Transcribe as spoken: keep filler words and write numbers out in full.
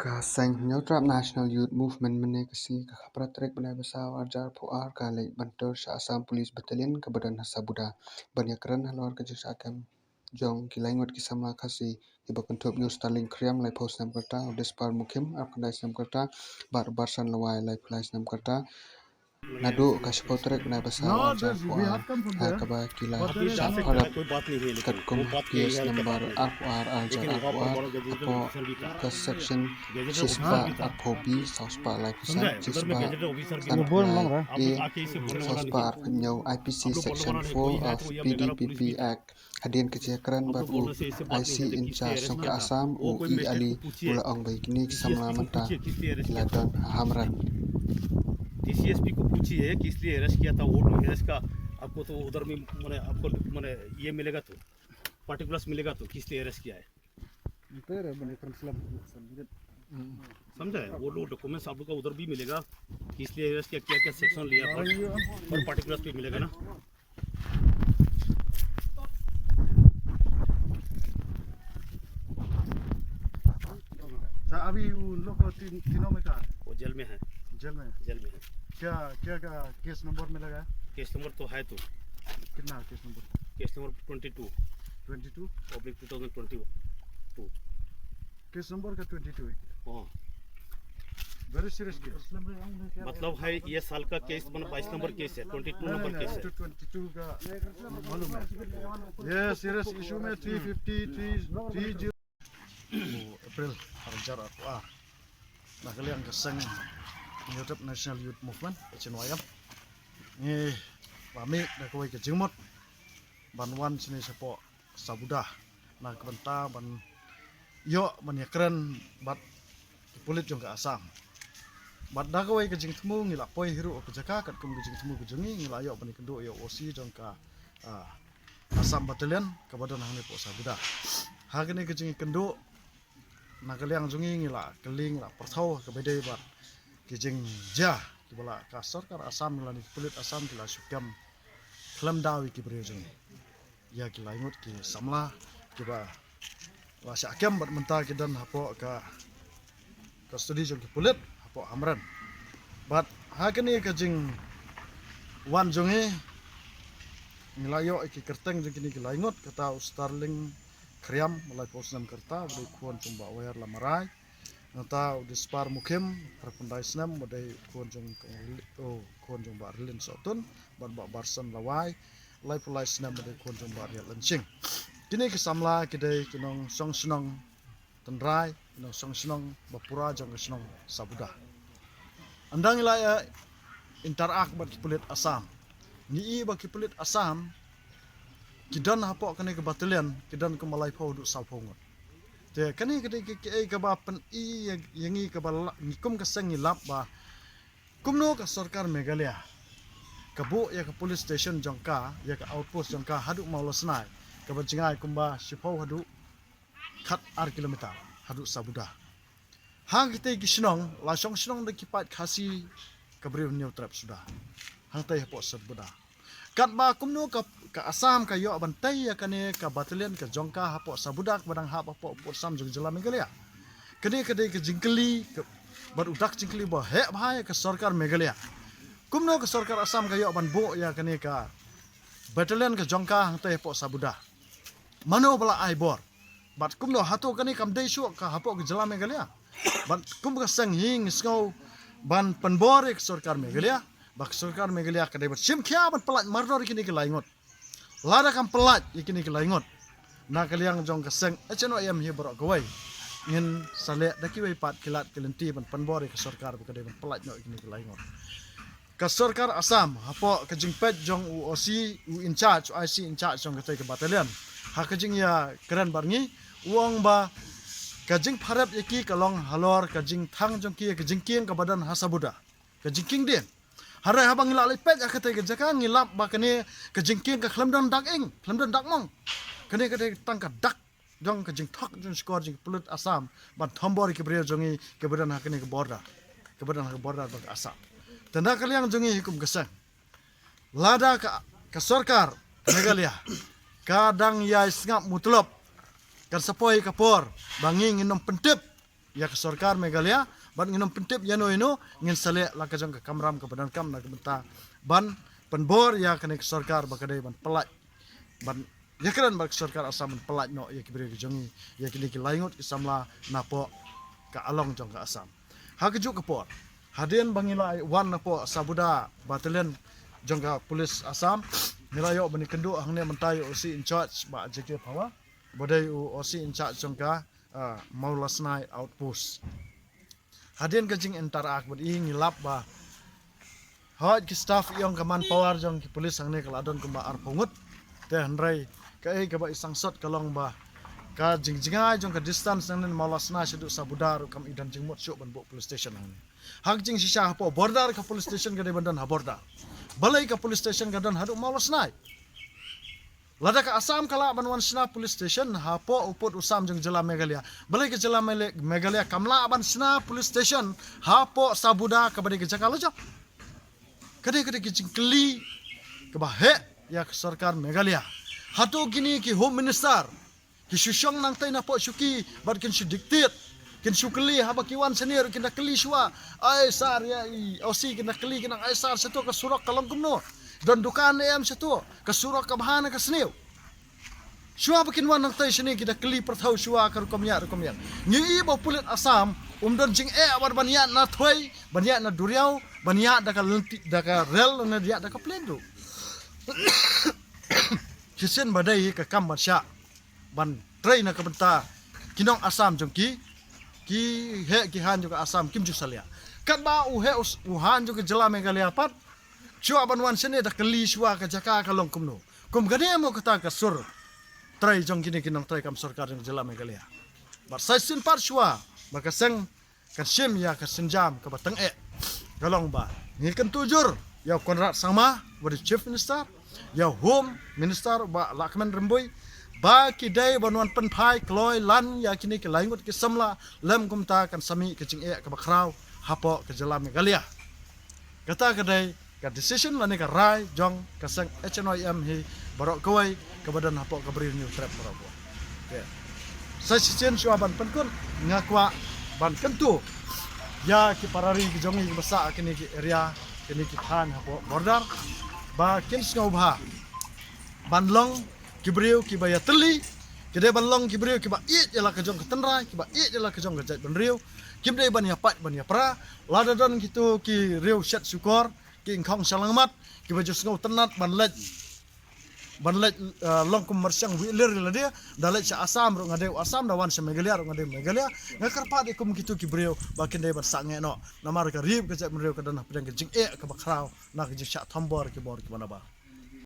Ka seng Hynñiewtrep National Youth Movement mynne ka sngi ka khatphra tarik bnai ba saw arhajar arphew ar ka leit ban tur sha Assam Police Battalion kaba don ha Sabuda ban ïakren halor ka jingshah kem jong ki laingut ki samla Khasi kiba kynthup ïa u Starling Khriam laiphew snem ka rta, u Dispar Mukhim arphew khyndai snem ka rta bad u Barsan Lawai laiphew lai snem ka rta. Naduh ka shiphew tarik bnai ba saw arhajar arphew ar ha kaba ki la shah pharap katkum case number arphew ar arhajar arphew ar hapoh ka section shispah arphew B, sawspah laiphew san, shispah sanphew lai A, sawspah arphew hynñiew I P C section four of P D P P Act. Hadien ka jingïakren bad u I C in charge jong ka Assam, u E Ali, u la ong ba kine ki samla mynta ki la don ha Hamren. डीसीएसपी को पूछिए कि इसलिए अरेस्ट किया था, वो तो अरेस्ट का आपको तो उधर में मैंने आपको मैंने ये मिलेगा तो पर्टिकुलर्स मिलेगा तो किस लिए अरेस्ट किया है। समझा है, वो लोग डॉक्यूमेंट्स आप लोग का उधर भी मिलेगा कि इसलिए अरेस्ट किया, क्या क्या सेक्शन लिया और पर्टिकुलर्स भी मिलेगा ना। अच्छा, अभी उन लोग को तीन, तीनों में कहाँ है? वो जेल में है। जेल में है। जेल में है। क्या क्या का केस नंबर में लगा है? केस नंबर तो है तो। कितना है केस नंबर? केस नंबर ट्वेंटी टू। ट्वेंटी टू। पब्लिक टू थाउजेंड ट्वेंटी टू। केस नंबर का ट्वेंटी टू है। हाँ। वेरी सीरियस केस। मतलब है ये साल का केस मतलब बाईस नंबर केस है, ट्वेंटी टू नंबर केस है। ट्वेंटी टू का मालूम है। ये सीरियस इशू में थ्री फिफ्टी थ्री थ्री जीरो। April arhajar arphew ar. Na ka liang ka seng Hynñiewtrep National Youth Movement, H N Y M, ngi la mih da kawei ka jingmut ban wan shane shapoh Sabuda na ka bynta ban ïoh ban ïakren bad ki pulit jong ka Assam. Bad da kawei ka jingthmu ngi la poi hi ruh ka jaka katkum ka jingthmu ka jong ngi, ngi la ïoh ban ïakynduh ïa u O C jong ka Assam Battalion kaba don hangne hapoh Sabuda. Ha kane ka jingïakynduh na ka liang jong ngi ngi la kylli, ngi la pyrthaw kaba dei bad ki jingjia kiba la ka sorkar Assam lane ki pulit Assam ki la shu kem khlem daw ïa ki briew jong ngi, ïa ki laingut ki samla kiba la shah kem bad mynta ki don hapoh ka custody jong ki pulit hapoh Hamren. Bad ha kane ka jingwan jong ngi ngi la ïoh ïa ki kyrteng jong kine ki laingut, kata u Starling Khriam, laiphew snem ka rta, u dei khun jong Bah Wayer Lamarai. Nangta u Dispar Mukhim, arphew khyndai snem, u dei khun jong u khun jong Bah Rilin Sohtun bad Bah Barson Lawai, laiphew lai snem, u dei khun jong Bah Riat Lynshing. Kine ki samla ki dei ki nongshong shnong tynrai, ki nongshong shnong ba pura jong ka shnong Sabuda. Ynda ngi la ïa interact bad ki pulit Assam, ngi i ba ki pulit Assam ki don hapoh kane ka battalion ki don kumba laiphew haduh sawphew ngut. Te kane ka dei ka, kaei kaba pyni ïa, ïa ngi kaba la, ngi kum ka seng ngi lap ba kumno ka sorkar Meghalaya ka buh ïa ka police station jong ka, ïa ka outpost jong ka haduh Mawlasnai, kaba jngai kumba shiphew haduh khat ar kilometer haduh Sabuda. Ha kitei ki shnong la shong shnong da ki paid Khasi ka briew Hynñiewtrep suda. Hangtei hapoh Sabuda. Katba kumno ka, ka Assam ka ïoh ban tei ïa kane ka battalion ka jong ka hapoh Sabuda kaba dang hap hapoh pud sam jong jylla Meghalaya. Kane ka dei ka jingkylli ka, bad u dak jingkylli ba heh bha ïa ka sorkar Meghalaya. Kumno ka sorkar Assam ka ïoh ban buh ïa kane ka battalion ka jong ka hangtei hapoh Sabuda. Mano ba la ai bor? Bad kumno, hato kane kam dei shuh ka hapoh ka jylla Meghalaya? Bad kum ka seng hi ngi sngew ban pynbor ïa ka sorkar Meghalaya ba ka sorkar Meghalaya ka dei ban shim khia ban pyllait mardor ïa kine ki laingut. Lada kam pyllait ïa kine ki laingut, na ka liang jong ka seng H N Y M hi baroh kawei ngin sa leh da kiwei pat ki lad ki lynti ban pynbor ïa ka sorkar ba ka dei ban pyllait noh ïa kine ki laingut. Ka sorkar Assam hapoh ka jingpeit jong u O C, u in charge, u I C in charge jong katei ka battalion, ha ka jingïakren bad ngi, u ong ba ka jingpharep ïa ki ka long halor ka jingthang jong ki ïa ka jingkieng kaba don ha Sabuda, ka jingkieng dieng. Hynrei haba ngi la leit peit ha katei ka jaka ngi lap ba kane ka jingkieng ka khlem don dak ing, khlem don dak mong. Kane ka dei tang ka dak jong ka jingthok jingshukor jong ki pulit Assam ban thombor ïa ki briew jong ngi kiba don ha kane ka border, kiba don ha ka border bad ka Assam. Te na ka liang jong ngi hi kum ka seng, lada ka, ka sorkar Meghalaya ka dang ïai sngap mutlop, kan sa poi ka por ba ngi ngin ym pyntip ïa ka sorkar Meghalaya, bad ngin ym pyntip ïano ïano, ngin sa leh la ka jong ka kamram kaba donkam na ka bynta ban pynbor ïa kane ka sorkar ba ka dei ban pyllait, ban ïakren bad ka sorkar Assam ban pyllait noh ïa ki briew ki jong ngi, ïa kine ki laingut ki samla napoh ka along jong ka Assam. Ha kajuh ka por, hadien ba ngi la wan napoh Sabuda Battalion jong ka Police Assam, ngi la ïoh ban ïakynduh hangne mynta ïa u O C in charge Bah J K Phawa, ba dei u O C in charge jong ka, ah, Mawlasnai Outpost. Hadien ka jinginteract bad i, ngi lap ba hooid ki staff ïong, ka manpower jong ki police hangne ka la don kumba arphew ngut. Te hynrei kaei kaba i sangsot ka long ba ka jingjngai jong ka distance nangne na Mawlasnai shaduh Sabuda ruh kam i don jingmut shuh ban buh police station hangne. Ha ka jingshisha hapoh border ka police station ka dei ban don ha border. Balei ka police station ka don haduh Mawlasnai? Lada ka Assam ka lah ban wan shna police station hapoh u pud u sam jong jylla Meghalaya, balei ka jylla Mele-, Meghalaya kam lah ban shna police station hapoh Sabuda kaba dei ka jaka la jong? Ka dei, ka dei ka jingkylli kaba heh ïa ka sorkar Meghalaya. Hato kine ki Home Minister ki shu shong nangtei napoh shuki bad kin shu dictate, kin shu kylli? Haba ki wan shane ruh kin da kylli shuwa, ai sar, ïa i O C kin da kylli, kin nang, ai sar, shato ka surok ka long kumno? Don dukan ne em shato? Ka surok ka bha ne ka sniew? Shuwa ba kin wan nangtei shane ki da kylli pyrthew shuwa ka rukom ïa rukom ïa. Ngi i ba u pulit Assam um don jingeh wat ban ïaid na thwei, ban ïaid na duriaw, ban ïaid da ka lynti, da ka rel, ne ïaid da ka plane ruh. Shisien ba dei ka kam ban shah ban trei na ka bynta ki nong Assam jong ki, ki heh ki hain jong ka Assam kim ju salia. Katba u heh u s-, u hain jong ka jylla Meghalaya pat, shuwa ban wan shane da kylli shuwa ka jaka ka long kumno. Kum kane mo kata ka sur trei jong kine ki nongtrei kam sorkar jong ka jylla Meghalaya. Bad sa shisien pat shuwa ba ka seng kan shim ïa ka sienjam kaba tyngeh, ka long ba ngi kyntu jur ïa u Conrad Sangma ba dei Chief Minister, ïa u Home Minister Bah Lahkmen Rymbui, ba ki dei ban wan pynphai kloi lan ïa kine ki laingut ki samla, lym kumta kan sa mih ka jingeh kaba khraw hapoh ka jylla Meghalaya. Kata ka dei ka decision lane ka rai jong ka seng H N Y M hi baroh kawei kaba don hapoh ka Bri u Hynñiewtrep baroh kawei. Te sa shisien shuwa ban pynkut, nga kwah ban kyntu ïa ki para ri ki jong ngi kiba sah ha kine ki area, kine ki thaiñ hapoh border, ba kin sngewbha ban long ki briew kiba ïatylli, ki dei ban long ki briew kiba ïeit ïa la ka jong ka tynrai, kiba ïeit ïa la ka jong ka jaitbynriew. Kim dei ban ïapait ban ïapra. Lada don kito ki riew shet shukor, ki ingkhong shalangmat, kiba ju sngewtynnat ban leit, ban leit, eh, long kum myrshang wilir ïa lade, da leit sha Assam ruh nga dei u Assam, da wan sha Meghalaya ruh nga dei u Meghalaya. Nga kyrpad ïa kum kito ki briew ba kin dei ban sangeh noh, namar ka ri ka jaitbynriew ka don hapdeng ka jingeh kaba khraw na ka jingshah thombor ki bor kiba nabar.